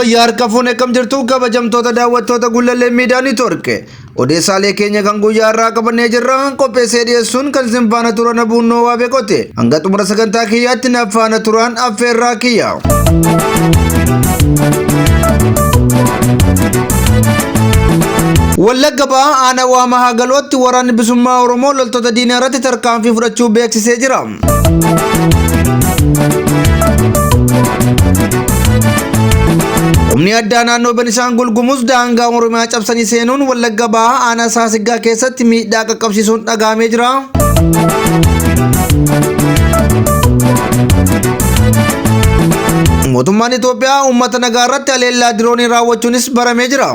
Yooyyaa harka fuune akkam jirtu kabajamtoota daawwattoota Gullallee Miidiyaa Neetwoork. Odeessaalee keenya kan guyyaa irraa qabannee jirra qopheessee dhiyeessuun kan isin faana turan Abuunnoo Waabeqote. Hanga xumura sagantaa kiyyaatti na faana turan affeerraa kiyya. Wallagga Bahaa aanaa Waama Haagalootti waraanni bilisummaa Oromoo loltoota diinaa irratti tarkaanfii fudhachuu beeksisee jira. Humni addaa naannoo Benisaangul Gumuz daangaa Oromiyaa cabsanii seenuun Wallagga Bahaa aanaa Saasiggaa keessatti miidhaa qaqqabsiisuun dhagahamee jira. Mootummaan Itoophiyaa uummata nagaa irratti haleellaa diroonii raawwachuunis baramee jira.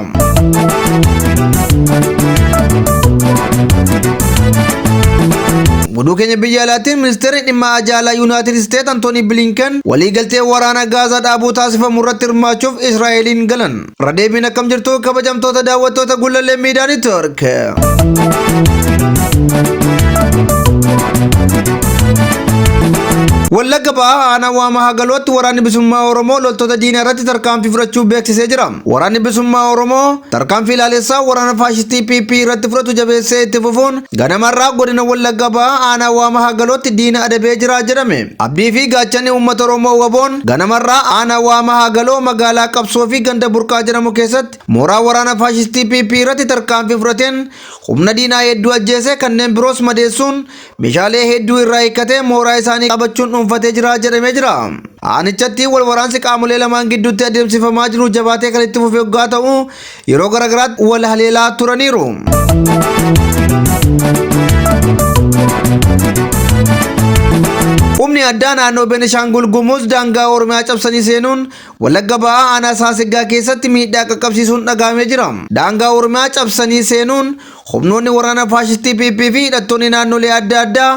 Oduu keenya biyya alaatiin ministeerri dhimma ajaalaa Yuunaayitid Isteet Antoonii Bilinken waliigaltee waraana Gaazaa dhaabuu taasifamu irratti hirmaachuuf Israa'eliin galan. Irra deebiin akkam jirtu kabajamtoota daawwattoota Gullallee Miidiyaa Neetwoork. Wallagga Bahaa aanaa Waama Hagalootti waraanni bilisummaa Oromoo loltoota diinaa irratti tarkaanfii fudhachuu beeksisee jira. Waraanni bilisummaa Oromoo tarkaanfii ilaalessaa waraana faashistii PP irratti fudhatu jabeessee itti fufuun ganamarraa godina Wallagga Bahaa aanaa Waama Hagalootti diina adabee jira jedhame. Abdii fi gaachanni uummata Oromoo WBOn ganamarraa aanaa Waama Hagaloo magaalaa Qabsoo fi ganda Burqaa jedhamu keessatti mooraa waraana faashistii PP irratti tarkaanfii fudhateen humna diinaa hedduu ajjeesee kanneen biroos madeessuun meeshaalee hedduu irraa hiikkatee mooraa isaanii qabachuun dhuunfatee jira jedhamee jira. Aanichatti wal waraansi qaamolee lamaan gidduutti adeemsifamaa jiru jabaatee kan itti fufe yoggaa ta'u yeroo garaagaraatti wal haleelaa turaniiru. Humni addaa naannoo Benishaangul Gumuz daangaa Oromiyaa cabsanii seenuun Wallagga Bahaa aanaa Saasiggaa keessatti miidhaa qaqqabsiisuun dhagahamee jira. Daangaa Oromiyaa cabsanii seenuun humnoonni waraana faashistii PP fi hidhattoonni naannolee adda addaa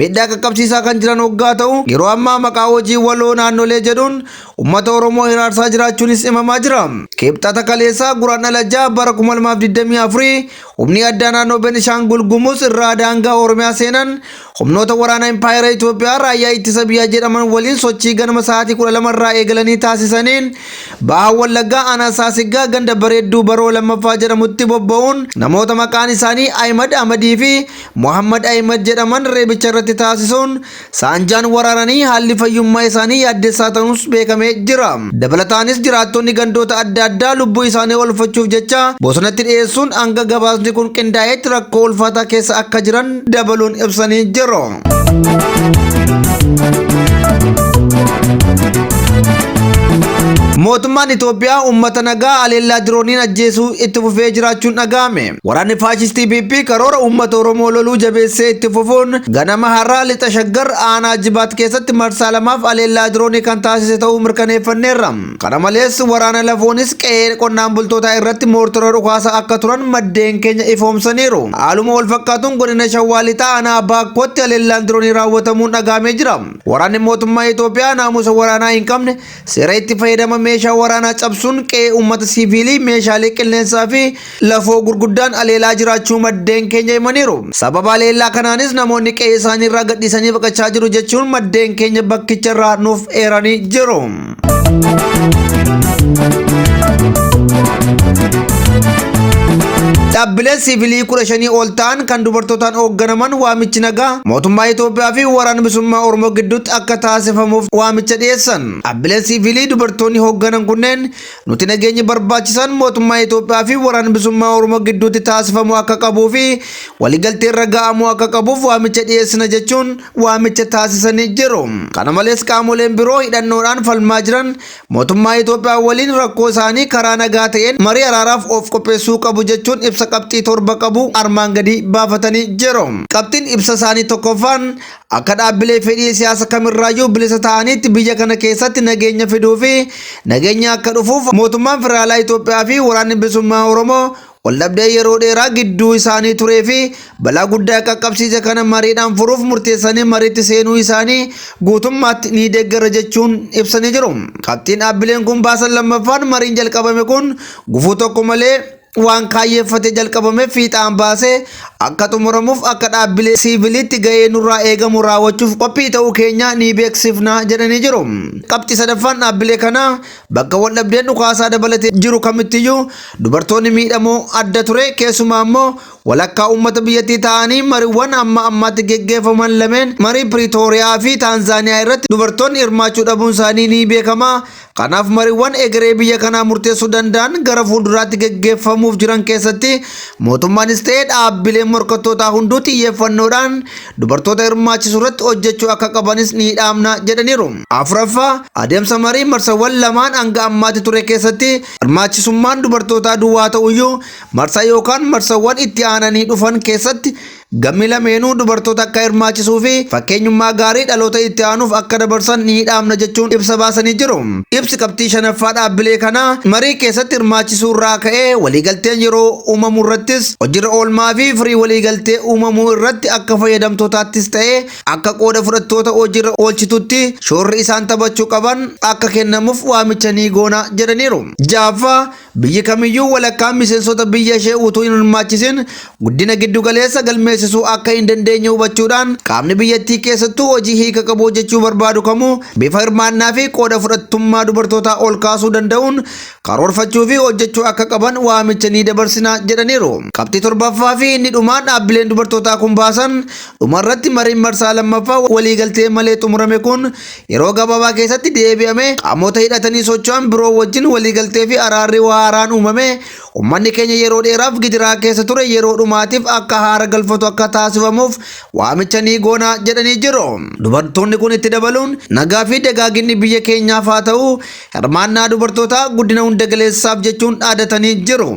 miidhaa qaqqabsiisaa kan jiran hoggaa ta'u yeroo ammaa maqaa hojii waloo naannolee jedhuun uummata Oromoo hiraarsaa jiraachuunis himamaa jira. Kibxata kaleessaa Guraandhala 6 bara 2024 humni addaa naannoo Benishaangul Gumuz irraa daangaa Oromiyaa seenan humnoota waraana Impaayera Itoophiyaa raayyaa ittisa biyyaa jedhaman waliin sochii ganama sa'aatii 12 irraa eegalanii taasisaniin Baha Wallaggaa aanaa Saasiggaa ganda Bareedduu Baroo lammaffaa jedhamutti bobba'uun namoota maqaan isaanii Ahimad Ahmadii fi Mohammad Ahimad jedhaman reebicha irratti taasisuun saanjaan waraananii haalli fayyummaa isaanii yaaddessaa ta'uus beekamee jira. Dabalataanis jiraattonni gandoota adda addaa lubbuu isaanii oolfachuuf jecha bosonatti dhiyeessuun hanga gabaasni kun qindaa'etti rakkoo ulfaataa keessa akka jiran dabaluun ibsanii jiru. Mootummaan Itoophiyaa uummata nagaa haleellaa dirooniin ajjeesuu itti fufee jiraachuun dhaga'ame. Waraanni faashistii PP karoora uummata Oromoo loluu jabeessee itti fufuun ganama har'aa lixa Shaggar aanaa Jibaat keessatti marsaa lamaaf haleellaa diroonii kan taasise ta'uu mirkaneeffanneerra. Kana malees waraana lafoonis qe'ee qonnaan bultootaa irratti moortara dhukaasa akka turan maddeen keenya ifoomsaniiru. Haaluma wal fakkaatuun godina Shawaa Lixaa aanaa Baakkootti haleellaan diroonii raawwatamuun dhaga'amee jira. Waraanni mootummaa Itoophiyaa naamusa waraanaa hin qabne seera itti fayyadama meeshaa waraanaa cabsuun qe'ee uummata siiviilii meeshaalee qilleensaa fi lafoo gurguddaan aleelaa jiraachuu maddeen keenya himaniiru. Sababa aleellaa kanaanis namoonni qe'ee isaanii irraa gadhiisanii baqachaa jiru jechuun maddeen keenya bakkicha irraa nuuf eeranii jiru. Dhaabbileen siivilii 15 ol ta'an kan dubartootaan hoogganaman waamichi nagaa mootummaa Itoophiyaa fi waraana bilisummaa Oromoo gidduutti akka taasifamuuf waamicha dhiyeessan. Dhaabbileen siivilii dubartoonni hoogganan kunneen nuti nageenyi barbaachisan mootummaa Itoophiyaa fi waraana bilisummaa Oromoo gidduutti taasifamuu akka qabuu fi waliigaltee irra ga'amuu akka qabuuf waamicha dhiyeessina jechuun waamicha taasisanii jiru. Kana malees qaamoleen biroo hidhannoodhaan falmaa jiran mootummaa Itoophiyaa waliin rakkoo isaanii karaa nagaa ta'een marii araaraaf of qopheessuu qabu jechuun ibsa qabxii 7 qabu armaan gadii baafatanii jiru. Qabxiin ibsa isaanii tokkoffaan akka dhaabbilee fedhii siyaasa kamirraayyuu bilisa ta'aniitti biyya kana keessatti nageenya fiduu fi nageenya akka dhufuuf mootummaan federaalaa Itoophiyaa fi waraanni bilisummaa Oromoo Waldhabdee yeroo dheeraa gidduu isaanii turee fi balaa guddaa qaqqabsiise kana mariidhaan furuuf murteessanii mariitti seenuu isaanii guutummaatti ni deeggarra jechuun ibsanii jiru. Qabxiin dhaabbileen kun baasan lammaffaan mariin jalqabame kun gufuu tokko malee waan kaayyeeffatee jalqabame fiixaan baasee akka xumuramuuf akka dhaabbilee siiviliitti gahee nurraa eegamu raawwachuuf qophii ta'uu keenya ni beeksifna jedhanii jiru. Qabxii sadaffaan dhaabbilee kanaa bakka waldhabdeen dhukaasaa dabalatee jiru kamittiyyuu dubartoonni miidhamoo adda ture, keessumaa immoo walakkaa uummata biyyattii ta'anii mariiwwan amma ammaatti geggeeffaman lameen, marii Piriitooriyaa fi Taanzaaniyaa irratti dubartoonni hirmaachuu dhabuun isaanii ni beekama. Kanaaf mariiwwan egeree biyya kanaa murteessuu danda'an gara fuulduraatti geggeeffamuuf jiran keessatti mootummaanis ta'ee dhaabbileen morkattootaa hunduu xiyyeeffannoodhaan dubartoota hirmaachisuu irratti hojjechuu akka qabanis ni dhaamna jedhaniiru. Afuraffaa, adeemsa marii marsawwan lamaan hanga ammaatti ture keessatti hirmaachisummaan dubartootaa duwwaa ta'uyyuu, marsaa yookaan marsawwan itti aananii dhufan keessatti gamni lameenuu dubartoota akka hirmaachisuu fi fakkeenyummaa gaarii dhaloota itti aanuuf akka dabarsan ni dhaamna jechuun ibsa baasanii jiru. Ibsi qabxii shanaffaa dhaabbilee kanaa marii keessatti hirmaachisuu irraa ka'ee waliigalteen yeroo uumamu irrattis hojiirra oolmaa fi firii waliigaltee uumamuu irratti akka fayyadamtootaattis ta'ee akka qooda fudhattoota hojiirra oolchitutti shoorri isaan taphachuu qaban akka kennamuuf waamicha ni goona jedhaniiru. Ja'affaa, biyyi kamiyyuu walakkaa miseensota biyya ishee utuu hin hirmaachisin guddina giddu galeessa galmeessisuu akka hin dandeenye hubachuudhaan, qaamni biyyattii keessattuu hojii hiika qabu hojjechuu barbaadu kamuu bifa hirmaannaa fi qooda fudhattummaa dubartootaa ol kaasuu danda'uun karoorfachuu fi hojjechuu akka qaban waamicha ni dabarsina jedhaniiru. Qabxii torbaffaa fi inni dhumaa dhaabbileen dubartootaa kun baasan, dhumarratti mariin marsaa lammaffaa waliigaltee malee xumurame kun yeroo gabaabaa keessatti deebi'amee qaamota hidhatanii socho'an biroo wajjin waliigaltee fi araarri waaraan uumame uummanni keenya yeroo dheeraaf gidiraa keessa ture yeroo dhumaatiif akka haara galfatu akka taasifamuuf waamicha ni goona jedhanii jiru. Dubartoonni kun itti dabaluun, nagaa fi dagaaginni biyya keenyaaf haa ta'u, hirmaannaa dubartootaa guddina hunda galeessaaf jechuun dhaadatanii jiru.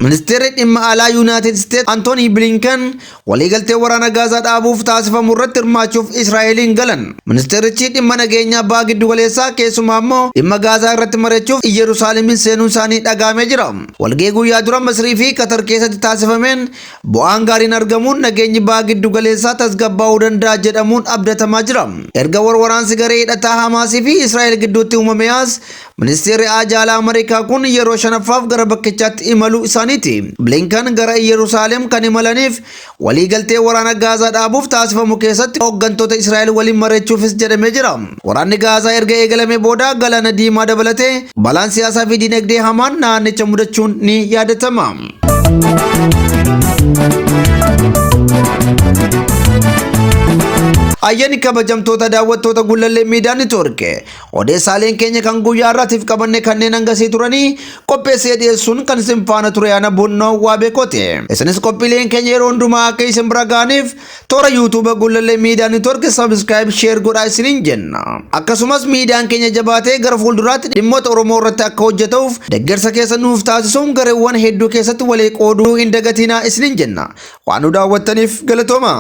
Ministeerri dhimma alaa Yuunaayitid Isteetsi Antoonii Bilinkan waliigaltee waraana Gaazaa dhaabuuf taasifamu irratti hirmaachuuf Israa'eliin galan. Ministeerichi dhimma nageenyaa baha giddu galeessaa, keessumaa immoo dhimma Gaazaa irratti mari'achuuf Iyyerusaalemiin seenuun isaanii dhagahamee jira. Walgahii guyyaa dura Masrii fi Qatar keessatti taasifameen bu'aan gaariin argamuun nageenyi baha giddu galeessaa tasgabbaa'uu danda'a jedhamuun abdatamaa jira. Erga waraansi garee hidhataa Hamaasii fi Israa'el gidduutti uumame as ministeerri haajaa alaa Ameerikaa kun yeroo shanaffaaf gara bakkichaatti imaluu isaaniiti. Blinkan gara Yerusaalem kan imalaniif waliigaltee waraana Gaazaa dhaabuuf taasifamu keessatti hooggantoota Israa'el waliin mari'achuufis jedhamee jira. Waraanni Gaazaa erga eegalamee booda Galaana Diimaa dabalatee balaan siyaasaa fi dinagdee hamaan naannicha mudachuun ni yaadatama. Ayyaanni kabajamtoota daawwattoota Gullallee Miidiyaa Neetwoork, odeessaaleen keenya kan guyyaa har'aatiif qabanne kanneen hangasii turanii. Qopheessee dhiyeessuun kan isin faana ture ana Bunnoo waa beekooti. Isinis qophiileen keenya yeroo hundumaa akka isin bira ga'aniif toora YouTube Gullallee Miidiyaa Neetwoork subscribe, share godhaa isiniin jenna. Akkasumas miidiyaan keenya jabaatee gara fuulduraatti dhimmoota Oromoo irratti akka hojjetuuf deeggarsa keessa nuuf taasisuun gareewwan hedduu keessatti walii qooduu hin dagatinaa isiniin jenna. Waan nu daawwattaniif galatooma.